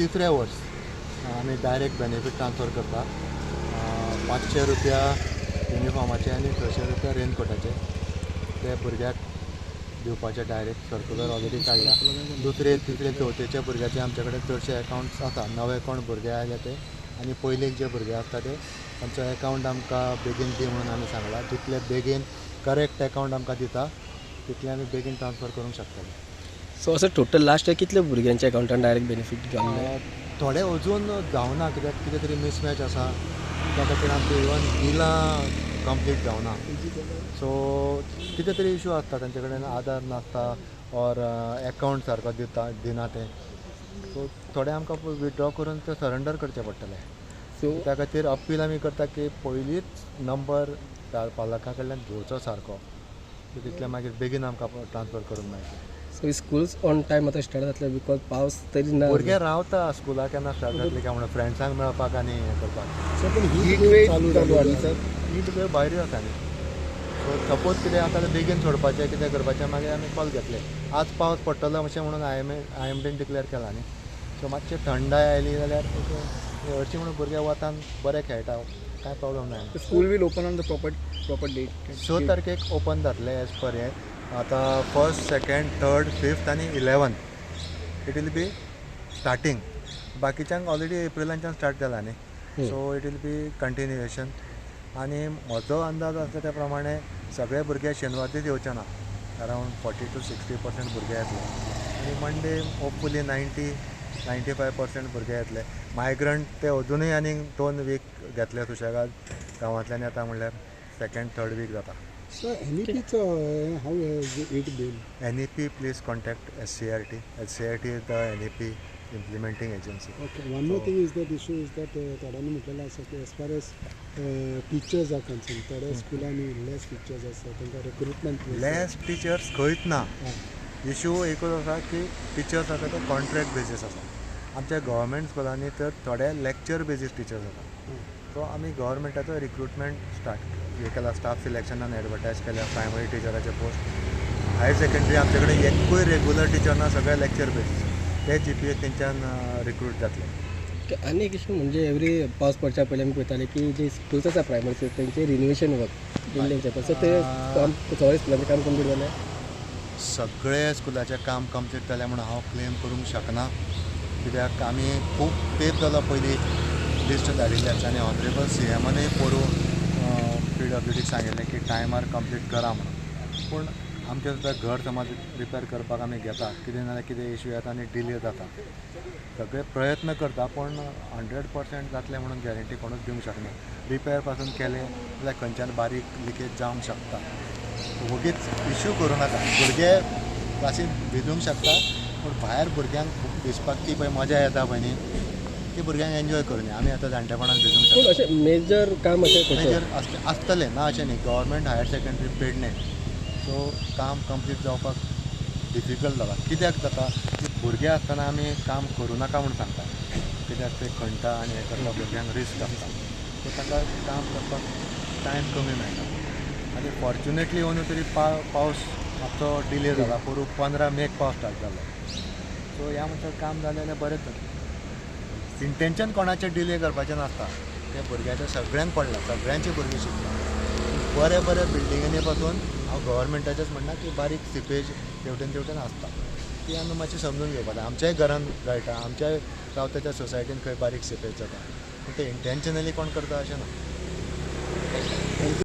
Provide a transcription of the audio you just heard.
तिसरें वर्स आमी डायरेक्ट बेनिफीट ट्रान्सफर करता. 500 रुपया युनिफॉर्माचे आनी 600 रुपया रेनकोटाचे ते भुरग्याक दिवपाचे डायरेक्ट सर्कुलर ऑलरेडी काडला. दुसरे तिसरे चवथेच्या भुरग्याचे आमचे कडेन चडशे एकावंट्स आसा. नवे कोण भुरगे आयले ते आनी पयलीं जे भुरगे आसता ते तांचो एकावंट आमकां बेगीन दी म्हणून आमी सांगला. जितले बेगीन करेक्ट एकावंट आमकां दिता तितले आमी बेगीन ट्रान्सफर करूंक शकतले. सो असो टोटल लास्ट इयर कितले भुरग्यांच्या अकावंटान डायरेक्ट बेनिफीट घाल्ले? थोडे अजून जावना कित्याक कितें तरी मिसमॅच आसा, त्या खातीर आमचें इवन बिलां कंप्लीट जावना. सो कितें तरी इशू आसता, तांचे कडेन आधार नासता ऑर एकावंट सारको दिना ते. सो थोडे आमकां विथड्रॉ करून ते सरेंडर करचे पडटले. सो त्या खातीर अपील आमी करता की पयलींच नंबर पालकां कडल्यान घेवचो सारको, तितले मागीर बेगीन आमकां ट्रान्सफर करूंक मेळटलें. सो स्कुल्स ऑन टायम आतां स्टार्ट जातले because पावस तरी ना. भुरगे रावता स्कुलाक केन्ना स्टार्ट जातले काय म्हणून फ्रेंड्सांक मेळपाक आनी हें करपाक. हीट वेव चालू आसा सर, हीट वेव भायरूय आसा न्ही. सो सपोज कितें आसा जाल्यार बेगीन सोडपाचें कितें करपाचें मागीर आमी कॉल घेतले. आज पावस पडटलो अशें म्हणून IMDन डिक्लेर केला न्ही. सो मातशें थंडाय आयली जाल्यार हरशीं म्हणून भुरगे वतान बरे खेळटा, कांय प्रॉब्लम जायना. School will open on the proper date. 6 तारखेक ओपन जातलें एज पर हें. आतां 1st, 2nd, 3rd, 5th आनी 11th it will be starting. बाकीच्यांक ऑलरेडी एप्रिलांच्यान स्टार्ट जाला न्ही. So it will be continuation. आनी म्हजो अंदाज आसा त्या प्रमाणे सगळे भुरगे शेनवारच येवचे ना, अरावंड 40 to 60% भुरगे येतले आनी मंडे होपफुली 90-95% भुरगे येतले. मायग्रंट ते अजुनूय आनीक 2 वीक घेतले सुशेगाद गांवांतल्यान येता म्हणल्यार 2nd, 3rd week जाता. Sir, NEP how has it been? NEP, please contact SCERT. SCERT is the NEP implementing agency. Okay, one more thing is that issue is that थोड्यांनी म्हटलेलें आसा की as far as teachers are concerned, थोड्या स्कुलांनी less teachers आसा, तांकां recruitment less teachers खंयच ना. Issue एकूच आसा की टिचर्स आसा ते कॉन्ट्रॅक्ट बेजीस आसा. आमच्या गव्हर्मेंट स्कुलांनी तर थोडे लॅक्चर बेजीस टिचर्स आसा. सो आमी गव्हर्मेंटाचो रिक्रुटमेंट स्टार्ट हे केला, स्टाफ सिलेक्शनान एडवर्टायज केल्या प्रायमरी टिचराचे पोस्ट. हायर सेकेंडरी आमचे कडेन एकूय रेगुलर टिचर ना, सगळे लॅक्चर बेजीस. ते GPA तेंच्यान रिक्रूट जातले. आनी एक इशू म्हणजे एवरी पावस पडच्या पयलीं आमी पळयताले की जे स्कुल्स आसा प्रायमरी तेंचे रिनोवेशन वर्क बिल्डिंगचें, सो ते काम सगळे स्कुलांचें काम कंप्लीट जालें? सगळे स्कुलाचें काम कंप्लीट जालें म्हणून हांव क्लेम करूंक शकना, कित्याक आमी खूब तेंप जालो पयलीं लिस्ट धाडिल्ली आसा आनी ऑनरेबल CMानूय पोरूं PWDक सांगिल्लें की टायमार कंप्लीट करा म्हणून. पूण आमचें सुद्दां घर समज रिपेर करपाक आमी घेता, कितें ना जाल्यार कितें इशू येता आनी डिले जाता. सगळे प्रयत्न करता पूण 100% जातलें म्हणून गॅरंटी कोणूच दिवंक शकना. रिपेर पासून केलें जाल्यार खंयच्यान बारीक लिकेज जावंक शकता. वगीच इशू करूं नाका. भुरगे क्लासीन भिजूंक शकता पूण भायर भुरग्यांक भिजपाक ती पळय मजा येता पळय न्ही, ती भुरग्यांक एन्जॉय करूं. आमी आतां जाणटेपणान भिजूंक शकता. अशें मेजर काम अशें मेजर आसतलें ना अशें न्ही. Government higher secondary Pernem so काम कंप्लीट जावपाक डिफिकल्ट जाला. कित्याक जाता की भुरगे आसतना आमी काम करूं नाका म्हूण सांगता, कित्याक ते खणटा आनी हें करता, भुरग्यांक रिस्क आसता. सो ताका काम करपाक टायम कमी मेळटा. आनी फॉर्च्युनेटली अंदू तरी पावस मातसो डिले जाला. पोरूं 15 मेक पावस स्टार्ट जालो. सो ह्या म्हणसर काम जालें जाल्यार बरेंच जातलें. इंटेंशन कोणाचें डिले करपाचें नासता, तें भुरग्याचें सगळ्यांक पडलां, सगळ्यांची भुरगीं शिकता. बरे बरे बिल्डिंगांनी पासून हांव गव्हर्मेंटाचेंच म्हणना की बारीक सिपेज तेवटेन तेवटेन आसता, ती आमी मातशी समजून घेवपाक जाय. आमच्याय घरान गळटा, आमच्याय रावता त्या सोसायटीन खंय बारीक सिपेज जाता, पूण ते इंटेंशनली कोण करता अशें ना.